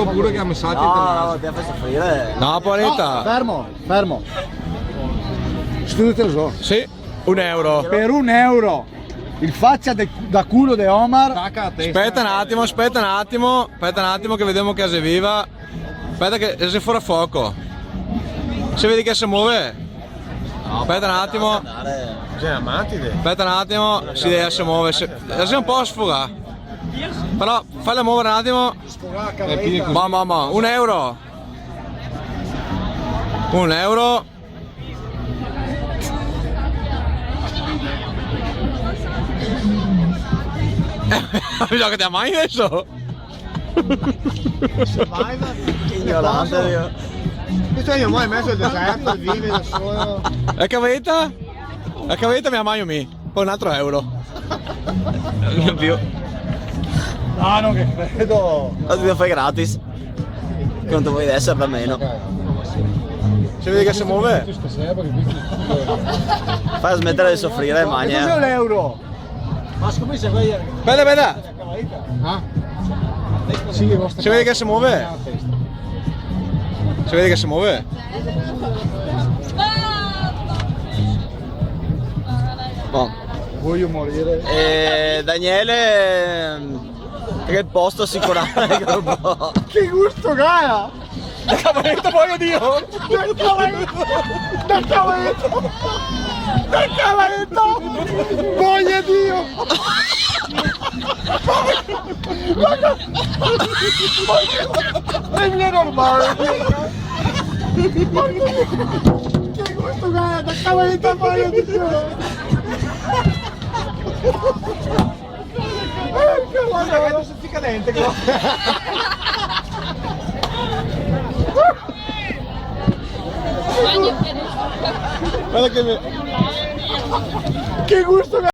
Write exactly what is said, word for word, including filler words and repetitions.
Pure che la me salta. No, no, te la fai soffrire. No, povareta. No, fermo, fermo. Sto dentro zo. Sì, un euro. Per un euro. Il facia de, da culo de Omar. Taca la testa. Speta un atimo, speta un atimo, speta un atimo che vedemo che se viva. Speta che se fora foco. Se vede che se move. Speta un atimo. Cioè, amati de- Speta un atimo. Sì, dai, se move. Se, se un po' sfoga. Però fala movere un atimo. Ma, ma, ma, un euro. Un euro. Bisogna che te la magni deso. Survivor? Che ignorante, Dio. Questo io mo in mezzo al deserto, vive da solo. La caveta? La caveta me la magno mi. Poi un altro euro. In più. Ah, no, che credo. Ma te lo fai gratis. Che non te vuoi essere da meno. Se vede che se muove. Fa smettere di soffrire, magna. Cos'è l'euro? Ma scommessa quella. Bella, bella. Ah? Sì, che vostra. Se vede che se muove? Se vede che se muove? Bon. Voglio morire. Eh, Daniele, ehm, che posto sicuramente. Che gusto, cara! Da cavalletto, voglio Dio! Da cavalletto! Da cavalletto! Da cavalletto! Voglio Dio! Guarda! È mia normale! Guarda! Che gusto, cara! Da cavalletto, voglio Dio! Porca vacca, se fica dentro, qua. Guarda che me-, che gusto che